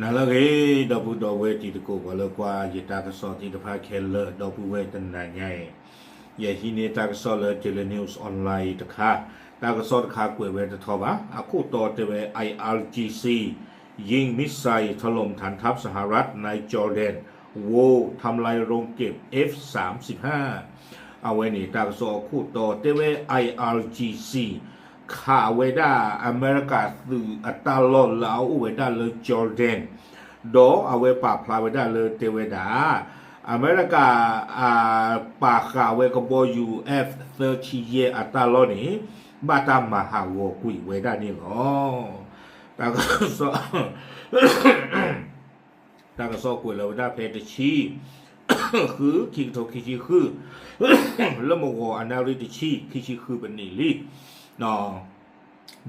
နၤလၢအဂ့ၤ ဒီပုၢ်ဒီဝဲၢ်တံၤသကိး ပှၤလၢကွၢ်ယတၢ်ကစီၣ်သ့ၣ်တဖၣ်ခဲလၢာ် ဒီပုၢ်ဝဲၢ်တနၤညါအံၤ, ယဟံးန့ၢ်တၢ်ကစီၣ်လၢ Daily News Online တခါ, တၢ်ကစီၣ်တခါကွဲးဝဲတထီဘၣ်, အခိၣ်တီတဲဝဲ ไออาร์จีซี ยิงมิสไซล์ถล่มฐานทัพสหรัฐในจอร์แดน โว ทำลายโรงเก็บ เอฟ สามสิบห้า အဝဲန့ၣ် တၢ်ကစီၣ်အခိၣ်တီတဲဝဲ ไออาร์จีซี ခးဝဲဒၣ် အမဲရကၤသုးအတၢ်လီၢ်လၢအအိၣ်ဝဲဒၣ်လၢ Jordan ဒီးအဝဲပာ်ဖျါဝဲဒၣ်လၢတဲဝဲဒၣ် အမဲရကၤ ပာ်ဃာ်ဝဲကဘီယူၤ F thirty ယဲၢ်အတၢ်လီၢ်န့ၣ် ဘၣ်တၢ်မၤဟးဂီၤကွံာ်ဝဲဒၣ်န့ၣ်လီၤ. တၢ်ကစီၣ် တၢ်ကစီၣ်ကွဲးလီၤဝဲဒၣ်ဖဲတဆံ ဃု ခံကထိခံဆံဃု လၢမုၢ်ဂီၤအနၣ်ရံၣ်တဆံ ခံဆံဃုပနံၣ်လံ. ဒ်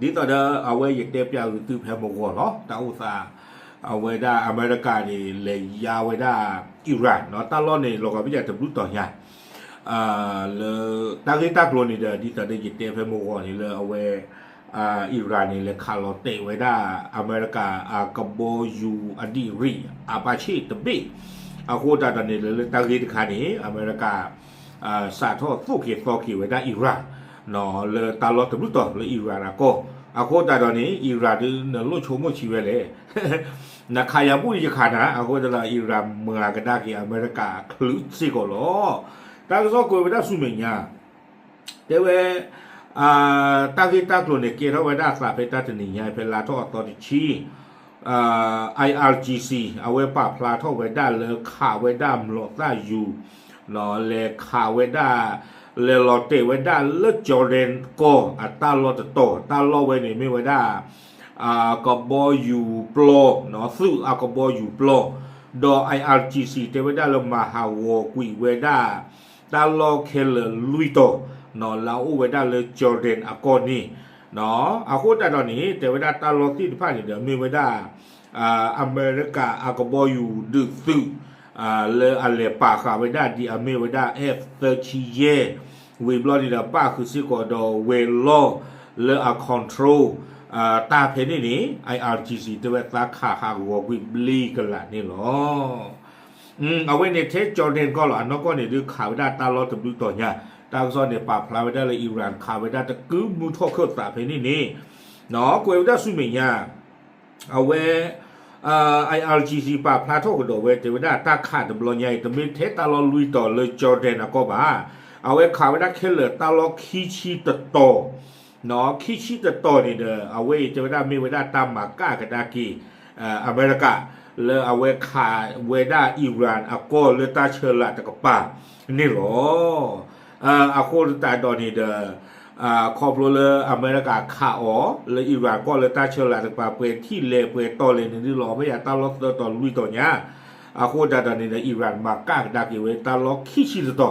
သိးဒီးအဝဲယတဲပျးဂုာ်သုဖဲမုၢ်ဂီၤလီၤ တၢ်အိၣ်သး အဝဲဒၣ်အမဲရကၤန့ၣ် လဲၤယါဝဲဒၣ် Iran တၢ်လီၢ်န့ၣ် လီၤဂာ်ဘၣ်ယၤတဘျုးတီၤညါ လၢတၢ်ဂ့ၢ်တၢ်ကျိၤန့ၣ်ဒီး ဒ်သိးဒီးယတဲဖဲမုၢ်ဂီၤန့ၣ် လၢအဝဲ Iran န့ၣ် လဲၤခးလီၤတဲာ်ဝဲဒၣ် အမဲရကၤအကဘီယူၤအဒံၣ်ရံၣ် အပာ်ဆ့ၣ်တဘ့ၣ် အဃိသတးဒီးန့ၣ် လၢလၢတၢ်ဂ့ၢ်တခါန့ၣ် အမဲရကၤ စးထီၣ်သိၣ်က့ၤသီက့ၤဝဲဒၣ် Iran လၢတၢ်လီၢ်တဘျုးတီၤလၢ Iran အကီၢ် အဃိသတးဒီးန့ၣ် Iran ဒုးနလိၣ်ဆိကမိၣ်ဆံးဝဲလဲၣ် နခးယၤဘူၣ်ယခးနၤ အဃိသတးဒီး Iran မၤကဒါက့ၤအမဲရကၤအချုးစ့ၢ်ကီးလီၤ. တၢ်ကစီၣ်ကွဲးဝဲဒၣ်ဆူမဲာ်ညါ တဲဝဲ တၢ်ဂ့ၢ်တၢ်ကျိၤန့ၣ် ကဲထီၣ်ဝဲဒၣ်အသးဖဲတၢ်တနံၤညါ ဖဲလါထီၣ်အသီတဆံ IRGC အဝဲပာ်ဖျါထီၣ်ဝဲဒၣ်လၢခးဝဲဒၣ်မျိာ်သၣ်ယူၤ လဲၤခးဝဲဒၣ် လဲၤလီၤတဲာ်ဝဲဒၣ်လၢ Jordan ကီၢ်အတၢ်လီၢ်တတီၤ တၢ်လီၢ်ဝဲန့ၣ်မ့ၢ်ဝဲဒၣ် ကဘီယူၤပျီ သုးအကဘီယူၤပျီ ဒီး IRGC တဲဝဲဒၣ်လၢမၤဟးဂီၤကွံာ်ဝဲဒၣ် တၢ်လီၢ်ခဲလၢာ်လွံၢ်တီၤ လၢအအိၣ်ဝဲဒၣ်လၢ Jordan အကီၢ်န့ၣ် အဃိသတးဒီးန့ၣ် တဲဝဲဒၣ်တၢ်လီၢ်သ့ၣ်တဖၣ်န့ၣ်ဒီး မ့ၢ်ဝဲဒၣ် အမဲရကၤအကဘီယူၤဒုးသုး လၢအလဲၤပာ်ဃာ်ဝဲဒၣ်ဒ်အမ့ၢ်ဝဲဒၣ် F thirty ယဲၢ် ဝံၤဘျီန့ၣ်ဒီး ပၣ်ဃုာ်စ့ၢ်ကီးဒီးဝဲၤလီၢ်လၢအ control တၢ်ဖဲန့ၣ်န့ၣ် IRGC တဲဝဲသးခးဟးဂီၤကွံာ်ဘျံးကလးန့ၣ်လီၤ. အဝဲန့ၣ်ထဲ Jordan ကီၢ်လီၤ အနီၢ်ကီၢ်န့ၣ်ဒုးခးဝဲဒၣ်တၢ်လီၢ်တဘျုးတီၤညါ တၢ်ကစီၣ်န့ၣ် ပာ်ဖျါဝဲဒၣ်လၢ Iran ခးဝဲဒၣ်တကုမူထီၣ်ခၢၣ်သးဖဲန့ၣ်န့ၣ် ကွဲးဝဲဒၣ်ဆူမဲာ်ညါ အဝဲ IRGC ပာ်ဖျါထီၣ်ကဒီးဝဲ တဲဝဲဒၣ်တၢ်ခးတဘျီညါအံၤ တမ့ၢ်ထဲတၢ်လီၢ်လွံၢ်တီၤလၢ Jordan အကီၢ်ဘၣ်. အဝဲခးဝဲဒၣ်ခဲလၢာ်တၢ်လီၢ်ခံဆံတတီၤ ခံဆံတတီၤန့ၣ်ဒီး အဝဲအံၤတဲဝဲဒၣ်မ့ၢ်ဝဲဒၣ်တၢ်မၤကၣ်ကဒါက့ၤ အမဲရကၤ လၢအဝဲခးဝဲဒၣ် Iran အကီၢ်လၢတၢ်ဆၢလၤတကပၤန့ၣ်လီၤ. အဃိသတးဒီးန့ၣ်ဒီး ခီဖျိလၢအမဲရကၤခးအီၤလၢ Iran ကီၢ်လၢတၢ်ဆၢလၤတကပၤ ပှဲၤထံၣ်လဲၤပှဲၤတီၢ်လဲၤန့ၣ်ဒုးလီၤဘၣ်ယၤတၢ်လီၢ်သၢတီၤလွံၢ်တီၤညါ အဃိသတးဒီးန့ၣ်ဒီး Iran မၤကၣ်ကဒါက့ၤဝဲတၢ်လီၢ်ခံဆံ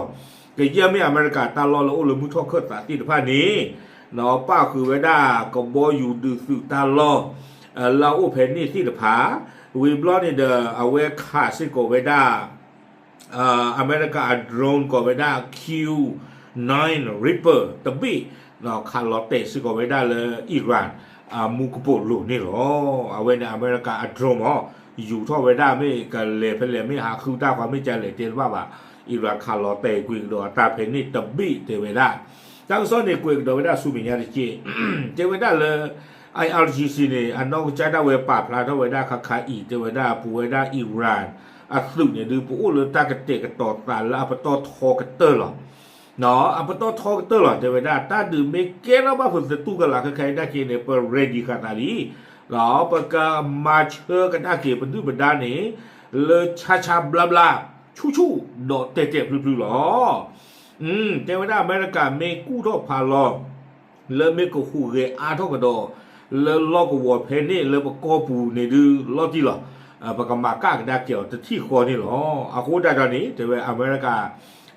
တတီၤ ကယဲၢ်မ့ၢ်အမဲရကၤတၢ်လီၢ်လၢအိၣ်လၢမုၢ်ထီၣ်ခၢၣ်သးသ့ၣ်တဖၣ်န့ၣ် ပၣ်ဃုာ်ဝဲဒၣ်ကဘီယူၤဒုးသုးတၢ်လီၢ် လၢအအိၣ်ဖဲန့ၣ်သ့ၣ်တဖၣ် ဝံၤဘျီန့ၣ်ဒီး အဝဲခးစ့ၢ်ကီးဝဲဒၣ် အမဲရကၤအ drone ကိးဝဲဒၣ် Q nine Reaper တဘ့ၣ် ခးလီၤတဲာ်စ့ၢ်ကီးဝဲဒၣ်လၢ Iran အမူကပိာ်လိၤန့ၣ်လီၤ. အဝဲန့ၣ်အမဲရကၤအ drone မ့ၢ် ယူၤထီၣ်ဝဲဒၣ်မ့ၢ်ကလဲၤဖဲလဲၣ် မ့ၢ်ဟးဃုတၢ်ဃီ မ့ၢ်ကလဲၤတဲတဘၣ်ဘၣ် Iran ခးလီၤတဲာ်ကွံာ်ကဒီးအတၢ်ဖဲန့ၣ်တဘ့ၣ်တဲဝဲဒၣ် တၢ်ကစီၣ်န့ၣ်ကွဲးကဒီးဝဲဒၣ်ဆူမဲာ်ညါတက့ၢ် တဲဝဲဒၣ်လၢ IRGC န့ၣ် အနီၢ်ကစၢ်ဒၣ်ဝဲပာ်ဖျါထီၣ်ဝဲဒၣ်ခါခါအံၤ တဲဝဲဒၣ်ပဝဲဒၣ် Iran အသုးန့ၣ်ဒုး ပအိၣ်လၢတၢ်ကတဲာ်ကတီၤသးလၢအပတီၢ်ထီကတၢၢ်လီၤ. အပတီၢ်ထီကတၢၢ်လီၤ တဲဝဲဒၣ် တၢ်ဒုးမ့ၢ်ကဲထီၣ်ဘၣ်ဖုးသတူၢ်ကလာ်ခဲခါအံၤဒၣ်က့ၤန့ၣ် ပ ready ဃာ်သးလံ ပကမၤဆၢကဒါက့ၤပဒုၣ်ပဒါန့ၣ် လၢဆါဆါဘျါဘျါ ဆူၣ်ဆူၣ်ဒီးတဲာ်တဲာ်ဖျုးဖျုးလီၤ. တဲဝဲဒၣ်အမဲရကၤမ့ၢ်ကူၣ်ထီၣ်ဖးလီၤ လၢမ့ၢ်ကဟူးဂဲၤအါထီၣ်ကဒီး လၢလီၢ်ကဝီၤဖဲန့ၣ်လၢပကီၢ်ပူၤန့ၣ်ဒုးလီၤတံၢ်လီၤ. ပကမၤကၣ်ကဒါက့ၤအီၤတထံၣ်ဃီန့ၣ်လီၤ. အဃိသတးဒီးန့ၣ် တဲဝဲအမဲရကၤ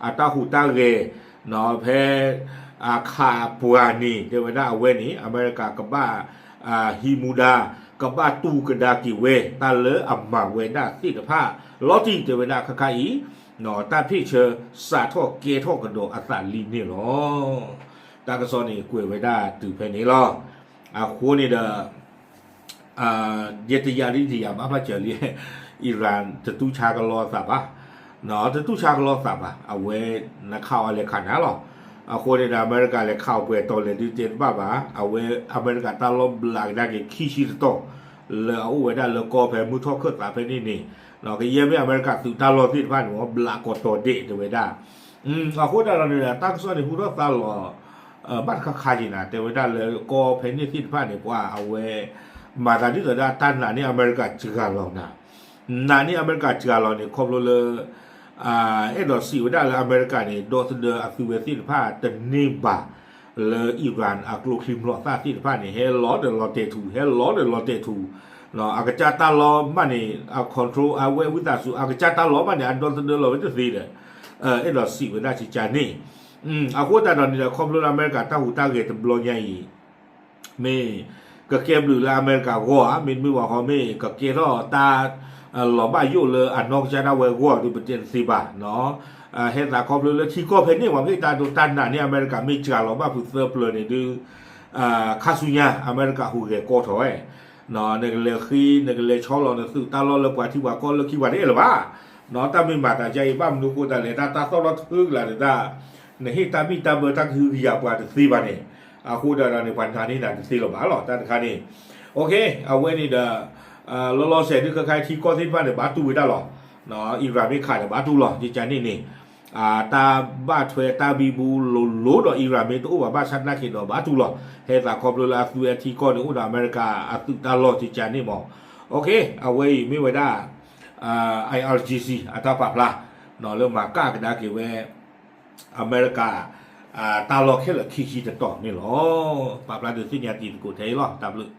အတၢ်ဟူးတၢ်ဂဲၤ ဖဲ အခးပှၤန့ၣ် တဲဝဲဒၣ်အဝဲန့ၣ် အမဲရကၤကဘၣ် ဟံးမူဒါ ကဘၣ်တူၢ်ကဒါက့ၤဝဲ တၢ်လၢအမၤဝဲဒၣ်သ့ၣ်တဖၣ် လီၤတံၢ်တဲဝဲဒၣ်ခါခါအံၤ တၢ်ဖ့ၣ်ဆၢစးထီၣ်ကဲထီၣ်ကဒီးအသးလံန့ၣ်လီၤ. တၢ်ကစီၣ်န့ၣ်ကွဲးဝဲဒၣ်တုၤဖဲန့ၣ်လီၤ. အဃိန့ၣ်ဒီး ယတယာ်ဒ်တယာ်ဘၣ်ဘၣ်စၢၤလံ, Iran တတူၢ်ဆါကလီအသးဘၣ်, တတူၢ်ဆါကလီအသးဘၣ်, အဝဲ နခးအီၤလဲၤခးနၤလီၤ. အဃိန့ၣ်ဒီး အမဲရကၤလဲၤခးအီၤပှဲၤတီၤလဲၣ်ဒုးတဲတဘၣ်ဘၣ်, အဝဲအမဲရကၤတၢ်လီၢ်ဘျးကဒါက့ၤခံဆံတတီၤ လၢအအိၣ်ဝဲဒၣ်လၢကီၢ်ဖဲမုၢ်ထီၣ်ခၢၣ်သးဖဲန့ၣ်န့ၣ်, ကယဲၢ်မ့ၢ်အမဲရကၤသုးတၢ်လီၢ်သ့ၣ်တဖၣ်န့ၣ် ဘျးကီးတီၤဒဲးတဲဝဲဒၣ် အဃိသတးဒီးန့ၣ်ဒီး တၢ်ကစီၣ်န့ၣ်ဟူထီၣ်သါလီၤ ဘၣ်တခါခါက့ၤနၤ တဲဝဲဒၣ်လၢကီၢ်ဖဲန့ၣ်သ့ၣ်တဖၣ်န့ၣ် ပှၤအဝဲ မၤသးဒ်သိးဒၣ်တၢ်နာ်န့ၢ်အမဲရကၤစှၤလီၤနၤ, နာ်န့ၢ်အမဲရကၤစှၤလီၤန့ၣ် ခီဖျိလၢ အဲၣ်ဒိးစံးဝဲဒၣ်လၢအမဲရကၤန့ၣ် ဒီသဒၢအသုးဝဲသ့ၣ်တဖၣ်တန့ၢ်ဘၣ် လၢ Iran အကျိချံမျိာ်သၣ်သ့ၣ်တဖၣ်န့ၣ် ဟဲလီၤဒီးလီၤတဲာ်ထူ, ဟဲလီၤဒီးလီၤတဲာ်ထူ, အကစၢ်တၢ်လီၢ်ဘၣ်န့ၣ် အ control အဝဲဝံသးစူၤ အကစၢ်တၢ်လီၢ်ဘၣ်န့ၣ် အဒီသဒၢလီၤဝဲတသ့ဒီး အဲၣ်ဒိးစံးဝဲဒၣ်ကကန့ၣ်, အဃိသတးဒီးန့ၣ်ဒီး ခီဖျိလၢအမဲရကၤတၢ်ဟူးတၢ်ဂဲၤတဘျီညါအံၤ မ့ၢ်ကကဲဘျုးလၢအမဲရကၤဂီၢ်ဧါ, မ့တမ့ၢ်ဘၣ်ဃီ မ့ၢ်ကကဲထီၣ်တၢ် လီၤဘၣ်ယိၣ်လၢအနီၢ်ကစၢ်ဒၣ်ဝဲဂီၢ်ဒုး ပတဲတသ့ဘၣ်, ဟဲသးခီဖျိလၢထံကီၢ်ဖဲန့ၣ် ပှၤမ့ၢ်တၢ်ဒိးတၢ်နာ်န့ၢ်အမဲရကၤမ့ၢ်စှၤလီၤဘၣ်ဖုးသၢပျၢၤန့ၣ်ဒုး ခါဆူညါ အမဲရကၤဟူးဂဲၤကီထီၣ်ဝဲ, နကလဲၤဃ့ နကလဲၤဆီလီၤနသုးတၢ်လီၢ်လၢပှၤထံပှၤကီၢ်လၢခံပှၤတအဲၣ်လၢၤဘၣ်, တၢ်မ့ၢ်မၤသးဒ်အံၤ ဘၣ်မနုၤဃိသတးလဲၣ် တၢ်တၢ်သီၣ်ထီၣ်ထုကလးဒီးတၢ် နဟ့ၣ်တၢ်ဘံၣ်တၢ်ဘၢတၢ်ကဟုကယာ်ပှၤတသ့ဘၣ်န့ၣ်, အဃိသတးဒီးန့ၣ် ပှၤနာ်န့ၢ်နၤတသ့လၢၤဘၣ်လီၤ တၢ်တခါန့ၣ်, အဝဲန့ၣ်ဒီး လီၤလီၤဆဲးဒုးခဲခါထံကီၢ်သ့ၣ်တဖၣ်န့ၣ် ဘၣ်တူၢ်ဝဲဒၣ်လီၤ, Iran မ့ၢ်ခးဒီးဘၣ်တူၢ်လီၤ ကကန့ၣ်န့ၣ်, တၢ်ဘၣ်ထွဲတၢ်ဘံဘူလိၤလိၤဒီး Iran မ့ၢ်တအိၣ်ဘၣ်ဘၣ်ဆၣ်သနာ်က့ဒီးဘၣ်တူၢ်လီၤ, ဟဲသးခီဖျိလၢအသုးအထံကီၢ်န့ၣ် အိၣ်ဒီးအမဲရကၤအသုးတၢ်လီၢ်ကကန့ၣ်မး, အဝဲအံၤမ့ၢ်ဝဲဒၣ် I R G C အတၢ်ပာ်ဖျါ လၢမၤကၣ်ကဒါက့ၤဝဲ အမဲရကၤ တၢ်လီၢ်ခဲလၢာ်ခံဆံတတီၤန့ၣ်လီၤ. ပာ်ဖျါဒုးသ့ၣ်ညါတံၤသကိးထဲအံၤလီၤ. တၢ်ဘျုး